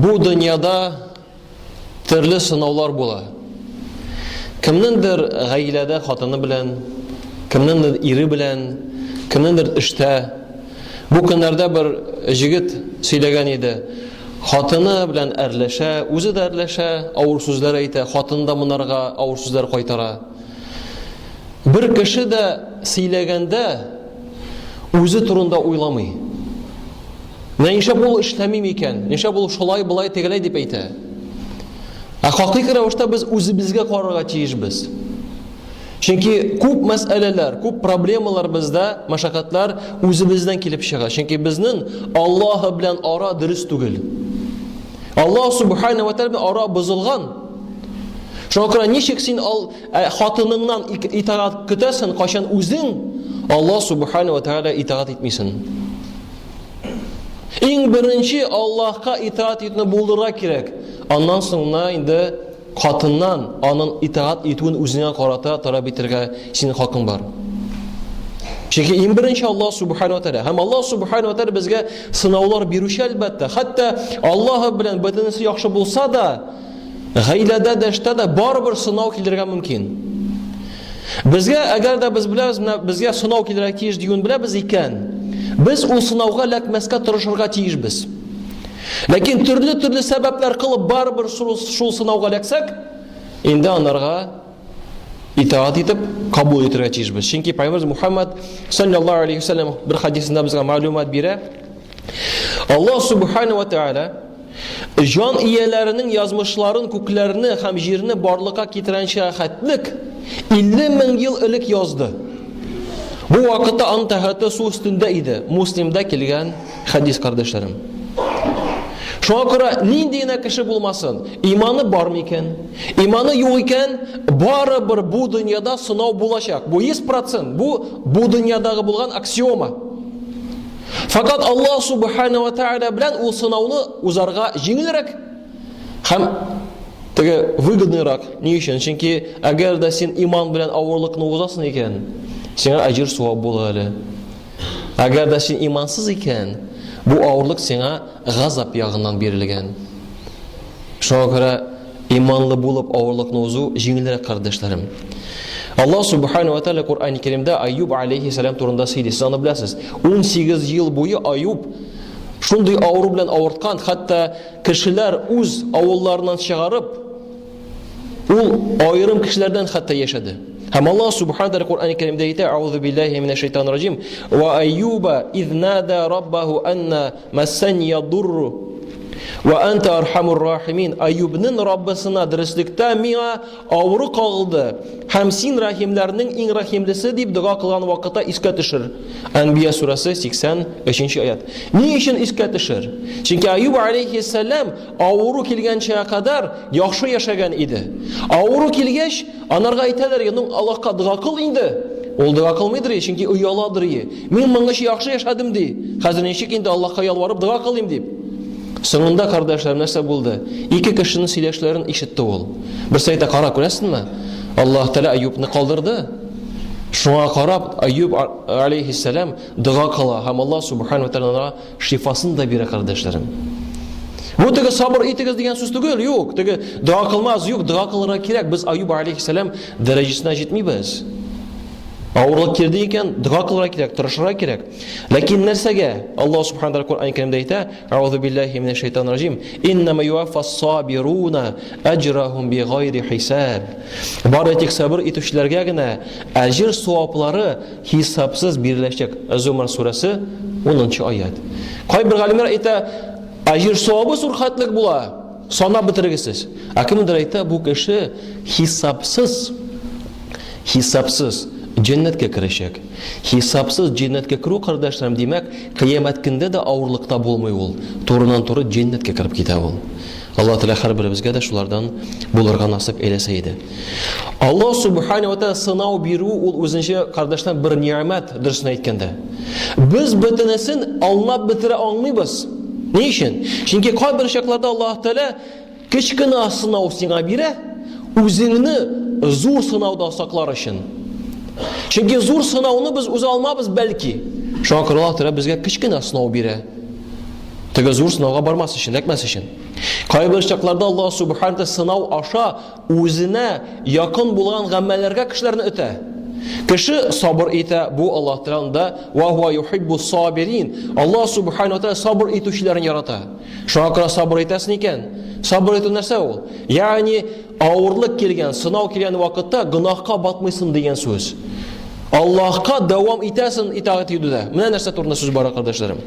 Бу дөньяда төрле сынаулар була. Кемнеңдер гаиләдә хатыны белән, кемнеңдер ире белән, кемнеңдер эштә. Бу көннәрдә бер җегет сөйләгән иде. Хатыны белән әрләшә, үзе дә әрләшә, авыр сүзләр әйтә, хатыны да монарга авыр сүзләр кайтара. Бер кеше дә сөйләгәндә үзе турында уйламый. Менә нишләп ул эшләми микән? Нишләп ул шулай, болай, тегеләй дип әйтә? Ә хакыйкый рәвештә без үзебезгә карарга тиешбез. Чөнки күп мәсьәләләр, күп проблемалар бездә, мәшәкатьләр үзебездән килеп чыга. Чөнки безнең Аллаһ белән ара дөрес түгел. Аллаһ субхана ва тәгалә белән ара бозылган. Шуңа күрә ничек син ал, ә, хатыныңнан итагать көтәсең, кайчан үзең Аллаһ субхана ва тәгалә итагать итмисең? Иң беренче Аллаһка итаать итүне булдырырга кирәк. Аннан соң гына инде хатыннан аның итаать итүен үзеңә карата таләп итәргә синең хакың бар. Чөнки иң беренче Аллаһ субхану ва тааля һәм Аллаһ субхану ва тааля безгә сынаулар бирүче әлбәттә. Хәтта Аллаһ белән бөтенесе яхшы булса да, Гаиләдә дә, эштә дә барыбер сынау килергә мөмкин. Безгә, әгәр дә без беләбез, менә безгә сынау килергә тиеш дигән беләбез икән, без ул сынауга эләкмәскә тырышырга тиешбез. Ләкин төрле-төрле сәбәпләр кылып барыбер шул, шул сынауга эләксәк, инде анарга итаат итеп кабул итәргә тиешбез. Чөнки Пәйгамбәрбез Мухаммад саллаллаһу алейхи вәсәлләм бер хадисендә безгә мәгълүмат бирә. Аллаһ субхана ва тааля җан ияләренең язмышларын күкләрне һәм җирне барлыкка китергәнчә хәтлек 50 мең ел элек язды. Бу вакытта аның тәхете су өстендә иде. Муслимда килгән хәдис, кардәшләрем. Шуңа күрә нинди генә кеше булмасын, иманы бар микән, иманы юк икән, барыбер бу дөньяда сынау булачак. Бу 100%, бу бу дөньядагы булган аксиома. Факат Аллаһ субхана ва тааля белән ул сынауны узарга җиңелрәк һәм теге выгодныйрак. Ни өчен? Чөнки әгәр дә син иман белән авырлыкны узасың икән, сиңа әҗер савап була әле. Әгәр дә син имансыз икән, бу авырлык сиңа газап ягыннан бирелгән. Шуңа күрә иманлы булып авырлыкны узу җиңелрәк, кардәшләрем. Аллаһ субхану ва тааля Коръән Кәримдә Аюб алейхиссалам турында сөйли. Сез аны беләсез. 18 ел буе Аюб шундый авыру белән авырткан, хәтта кешеләр үз авылларыннан чыгарып, ул аерым кешеләрдән хәтта яшәде. Һәм Аллаһ субхану тааля Коръән Кәримдә әйтә: "Аузу биллаһи минәш шайтанир раҗим. Ва Аюба из нада раббаху анна Массания дурру Ва анта архамур рахимин. Аюбның Раббысына дөреслектә миңа авыру кагылды һәм син рахимләрнең иң рахимлесе дип дога кылган вакытта искә төшер. Әнбия сүрәсе 83 аят. Ни өчен искә төшер? Чөнки Аюб алейхиссалам авыру килгәнчә кадәр яхшы яшәгән иде. Авыру килгәч, Анарга әйтәләр, ну Аллаһка дога кыл инде. Ул дога кылмыйдыр, чөнки ояладыр. Мин моңынча яхшы яшәдем ди. Хәзер ничек инде Аллаһка ялварып дога кылыйм дип. Соңында кардәшләр нәрсә булды? Ике кешенең сөйләшләрен ишетте ул. Берсе әйтә, кара, күрәсеңме? Аллаһ Тәгалә Аюбны калдырды. Шуңа карап Аюб алейхиссалам дога кыла һәм Аллаһ субхану ва Шифасын да бирә, кардәшләрем. Бу теге сабыр итегез дигән сүз түгел, юк. Теге дога кылмас, юк, дога кылырга кирәк. Без Аюб алейхиссалам дәрәҗәсенә җитмибез. Авырлык килде икән, дога кылырга кирәк, тырышырга кирәк. Ләкин нәрсәгә? Аллаһ субхана тааля Коръән Кәримдә әйтә: "Аузу биллаһи минәш шайтанир раҗим. Иннама юаффас сабируна аҗрахум бигайри хисаб." Бары тик сабыр итүчеләргә генә әҗер саваплары Хисапсыз биреләчәк. Зумар сүрәсе 10 аят. Кайбер галимнәр әйтә, әҗер савабы зур хәтлек була, санап бетергесез. Ә кемдер әйтә, бу кеше хисапсыз хисапсыз җәннәткә керәчәк. Хисапсыз җәннәткә керү, кардәшләрем, димәк, кыямәт көндә дә авырлыкта булмый ул. Турыннан-туры җәннәткә кереп китә ул. Аллаһ Тәгалә һәрберебезгә дә шулардан булырга насыйп әйләсә иде. Аллаһ Субхану ва Тәгалә сынау бирү ул үзенчә кардәшләр бер ни'мәт, дөресен әйткәндә. Без бөтенесен аңлап бетерә алмыйбыз. Ни өчен? Чөнки кайбер чакларда Аллаһ Тәгалә кечкенә сынау сиңа бирә, үзеңне зур сынауда саклар өчен. Чөнки зур сынауны без уза алмабыз бәлки. Шуңа күрә Аллаһ Тәгалә безгә кечкенә сынау бирә. Теге зур сынауга бармас өчен, эләкмәс өчен. Кайбер чакларда Аллаһ субхана тәгалә сынау аша үзенә якын булган гамәлләргә кешеләрне өтә. Кеше сабыр итә, бу Аллаһ Тәгалә ва хуа юхиббу сабирин. Аллаһ субхана тәгалә сабыр итүчеләрен ярата. Шуңа күрә сабыр итәсең икән, сабыр итү нәрсә ул? Ягъни авырлык килгән, сынау килгән вакытта гөнаһка батмыйсың дигән сүз. Аллаһка дәвам итәсең итагать итүдә. Менә нәрсә турында сүз бара, кардәшләрем.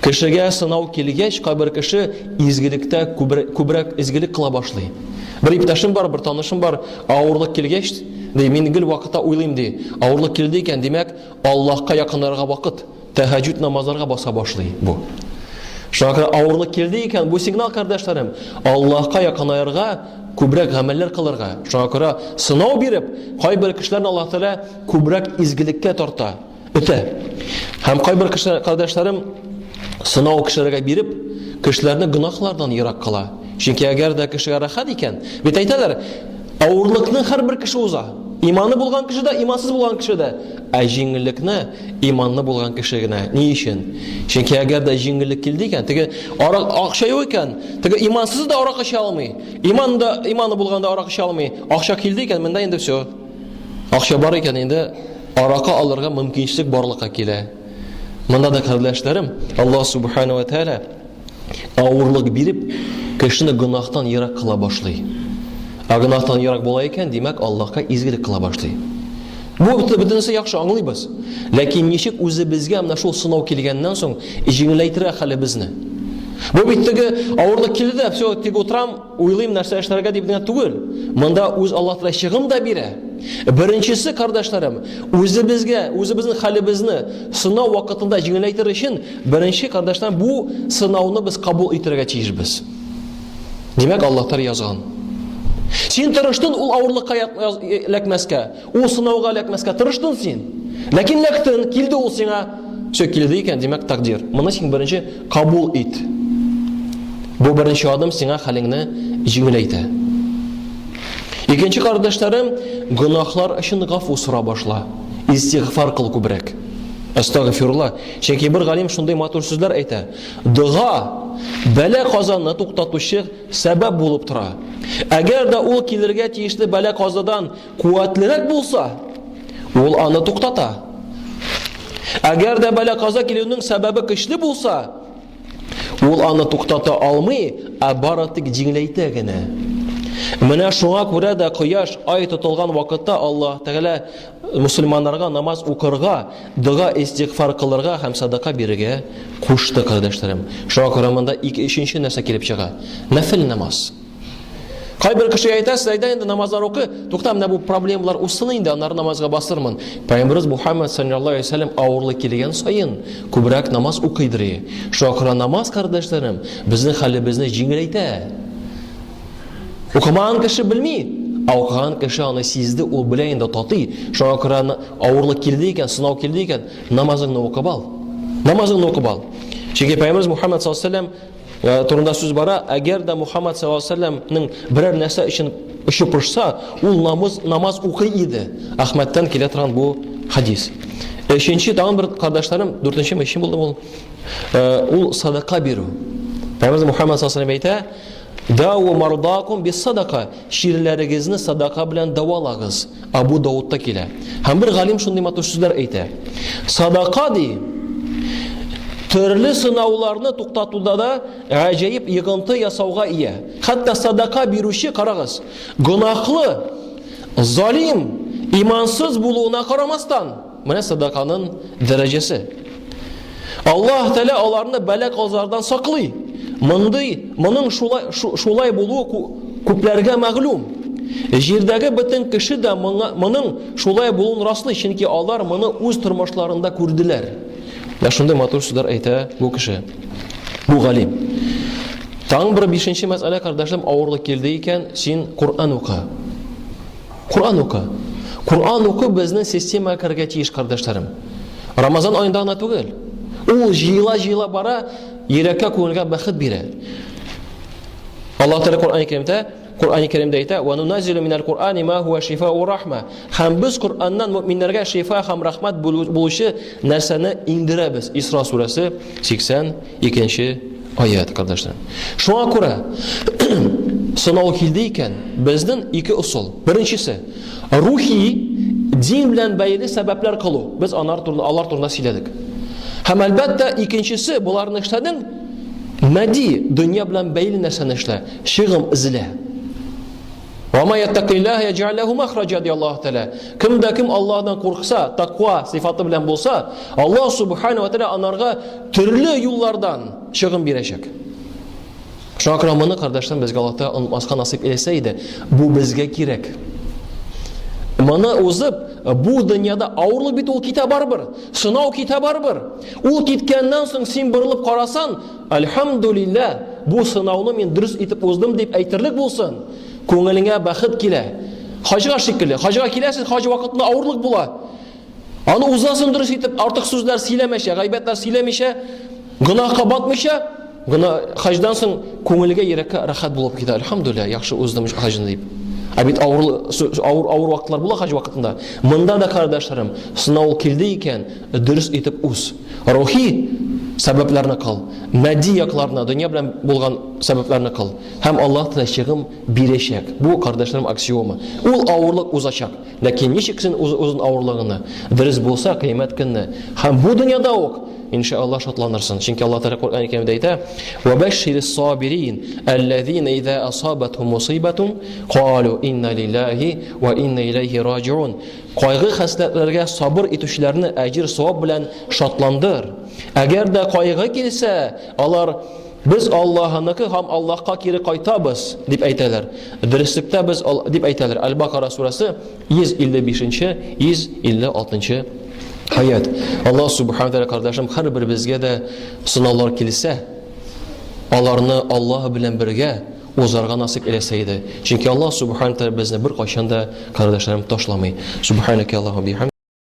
Кешегә сынау килгәч, кайбер кеше изгелектә күбрәк изгелек кыла башлый. Бер иптәшем бар, бер танышым бар, авырлык килгәч, ди, мин гел вакытта уйлыйм, ди. Авырлык килде икән, димәк, Аллаһка якынарга вакыт. Тәһәҗүд намазларга баса башлый бу. Шуңа күрә авырлык килде икән, бу сигнал, кардәшләрем, Аллаһка якынаерга, күбрәк гамәлләр кылырга. Шуңа күрә сынау биреп, кайбер кешеләрне Аллаһ Тәгалә күбрәк изгелеккә тарта, өтә. Һәм кайбер кешеләр, кардәшләрем, сынау кешеләргә биреп, кешеләрне гөнаһлардан ерак кыла. Чөнки әгәр дә кешегә рәхәт икән, бит әйтәләр, авырлыкны һәрбер кеше уза. Иманы булган кеше дә, имансыз булган кеше дә. Ә җиңеллекне иманлы булган кеше генә. Ни өчен? Чөнки әгәр дә җиңеллек килде икән, теге арак акча юк икән, теге имансыз да арак эчә алмый. Иман да иманы булганда арак эчә алмый. Акча килде икән, монда инде все. Акча бар икән инде аракы алырга мөмкинчелек барлыкка килә. Монда да кардәшләрем, Аллаһ субхану ва тааля авырлык биреп, кешене гөнаһтан ерак кыла башлый. Ә гөнаһтан ерак була икән, димәк, Аллаһка изгелек кыла башлый. Бу бөтенесе яхшы аңлыйбыз. Ләкин ничек үзебезгә менә шул сынау килгәннән соң җиңеләйтергә хәлебезне? Бу бит теге авырлык килде дә, все, тик утырам, уйлыйм нәрсә эшләргә дип генә түгел. Монда үз Аллаһ Тәгалә чыгым да бирә. Беренчесе, кардәшләрем, үзебезгә, үзебезнең хәлебезне сынау вакытында җиңеләйтер өчен Беренче, кардәшләр, бу сынауны без кабул итәргә тиешбез. Димәк, Аллаһ Тәгалә язган. Син тырыштың ул авырлыкка эләкмәскә, ул сынауга эләкмәскә тырыштың син. Ләкин эләктең, килде ул сиңа. Все, килде икән, димәк, тәкъдир. Моны син беренче кабул ит. Бу беренче адым сиңа хәлеңне җиңеләйтә. Икенче кардәшләрем, гөнаһлар өчен гафу сора башла. Истигъфар кыл күбрәк. Әстәгъфирулла. Чөнки бер галим шундый матур сүзләр әйтә. Дога бәла-казаны туктатучы сәбәп булып тора. Әгәр дә ул килергә тиешле бәла-казадан куәтлерәк булса, ул аны туктата. Әгәр дә бәла-каза килүнең сәбәбе көчле булса, ул аны туктата алмый, ә бары тик җиңеләйтә генә. Менә шуңа күрә дә кояш, ай тотылган вакытта Аллаһ Тәгалә Мөселманнарга намаз укырга, дога истигъфар кылырга һәм садака бирергә кушты, кардәшләрем. Шуңа күрә монда ике өченче нәрсә килеп чыга. Нәфел намаз. Кайбер кеше әйтә, сез әйдә инде намазлар укы, тукта, менә бу проблемалар узсын инде, аннары намазга басырмын. Пәйгамбәребез Мухаммад саллаллаһу алейһи вәсәлләм авырлы килгән саен күбрәк намаз укыйдыр. Шуңа күрә намаз, кардәшләрем, безнең хәлебезне җиңеләйтә. Укымаган кеше белми, ә укыган кеше аны сизде, ул белә инде, татый. Шуңа күрә авырлык килде икән, сынау килде икән, намазыңны укып ал. Намазыңны укып ал. Чөнки Пәйгамбәребез Мухаммад саллаллаһу алейһи вәсәлләм турында сүз бара, әгәр дә Мухаммад саллаллаһу алейһи вәсәлләмнең берәр нәрсә өчен эче пошса, ул намаз, намаз укый иде. Әхмәттән килә торган бу хадис. Өченче, тагын бер кардәшләрем, дүртенче, өченче булды ул. Ул садака бирү. Пәйгамбәребез Мухаммад саллаллаһу алейһи вәсәлләм әйтә, Дау мардакум бис садака. Чирләрегезне садака белән дәвалагыз. Абу Даудта килә. Һәм бер галим шундый матур сүзләр әйтә. Садака ди, төрле сынауларны туктатуда да гаҗәеп йогынты ясауга ия. Хәтта садака бирүче, карагыз, гөнаһлы, залим, имансыз булуына карамастан, Менә садаканың дәрәҗәсе. Аллаһ Тәгалә аларны бәла-казалардан саклый. Мондый, моның шулай, шулай булуы күпләргә мәгълүм. Җирдәге бөтен кеше дә моңа, моның шулай булуын раслый, чөнки алар моны үз тормышларында күрделәр. Менә шундый матур сүзләр әйтә бу кеше. Бу галим. Тагын бер бишенче мәсьәлә, кардәшем, авырлык килде икән, син Коръән укы. Коръән укы. Коръән уку безнең системага керергә тиеш, кардәшләрем. Рамазан аенда гына түгел. Ул җыела-җыела бара, йөрәккә, күңелгә бәхет бирә. Аллаһ Тәгалә Коръән Кәримдә Коръәни Кәримдә әйтә: "Ва нуназзилу минәл Коръәни ма һуа шифау рахма". Һәм без Коръәннән мөэминнәргә шифа һәм рәхмәт булучы нәрсәне иңдерәбез. Исра сүрәсе 82 аят, кардәшләр. Шуңа күрә сынау килде икән, безнең ике ысул. Беренчесе, рухи дин белән бәйле сәбәпләр кылу. Без алар турында, алар турында сөйләдек. Һәм әлбәттә, икенчесе, боларны эшләдең, матди дөнья белән бәйле нәрсәне эшлә, чыгым эзлә. Ва ма яттакиллаһа яҗ'ал ләһу махраҗа ди Аллаһ Тәгалә. Кем дә кем Аллаһдан куркса, таква сыйфаты белән булса, Аллаһ субхана ва тәгалә анарга төрле юллардан чыгым бирәчәк. Шуңа күрә моны, кардәшләрем, безгә Аллаһ Тәгалә онытмаска насыйп иләсә иде. Бу безгә кирәк. Моны узып, бу дөньяда авырлык бит ул китә барыбер. Сынау китә барыбер. Ул киткәннән соң син борылып карасан, Альхамдулилла, бу сынауны мин дөрес итеп уздым дип әйтерлек булсын. Күңелеңә бәхет килә. Хаҗга шикелле. Хаҗга киләсез, хаҗ вакытында авырлык була. Аны узасың дөрес итеп, артык сүзләр сөйләмәчә, гайбәтләр сөйләмичә, гөнаһка батмыйча, гына хаҗдан соң күңелгә, йөрәккә рәхәт булып китә. Альхамдулилла, яхшы уздым хаҗны дип. Ә бит авыр авыр авыр вакытлар була хаҗ вакытында. Монда да кардәшләрем, сынау килде икән, дөрес итеп уз. Рухи сәбәпләрне кыл, матди якларына, дөнья белән булган сәбәпләрне кыл. Һәм Аллаһ Тәгалә чыгым бирәчәк. Бу, кардәшләрем, аксиома. Ул авырлык узачак. Ләкин ничек син узын авырлыгыңны? Дөрес булса, кыямәт көнне һәм бу дөньяда ук иншалла шатланырсың. Чөнки Аллаһ Тәгалә Коръән Кәримдә әйтә: "Ва башширис сабирин аллазина иза асабатхум мусибатун калу инна лиллахи ва инна илейхи раҗиун". Кайгы-хәсрәтләргә сабыр итүчеләрне әҗер-савап белән шатландыр. Әгәр дә кайгы килсә, алар Без Аллаһыныкы һәм Аллаһка кире кайтабыз, дип әйтәләр. Дөреслектә без дип әйтәләр. Аль-Бакара сүрәсе 155-нче, 156-нчы аят. Аллаһ субхана тәгалә кардәшем, һәрберебезгә дә сынаулар килсә, аларны Аллаһ белән бергә узарга насыйп иләсә иде. Чөнки Аллаһ субхана тәгалә безне беркайчан да, кардәшләрем, ташламый. Субханакә Аллаһу бихам.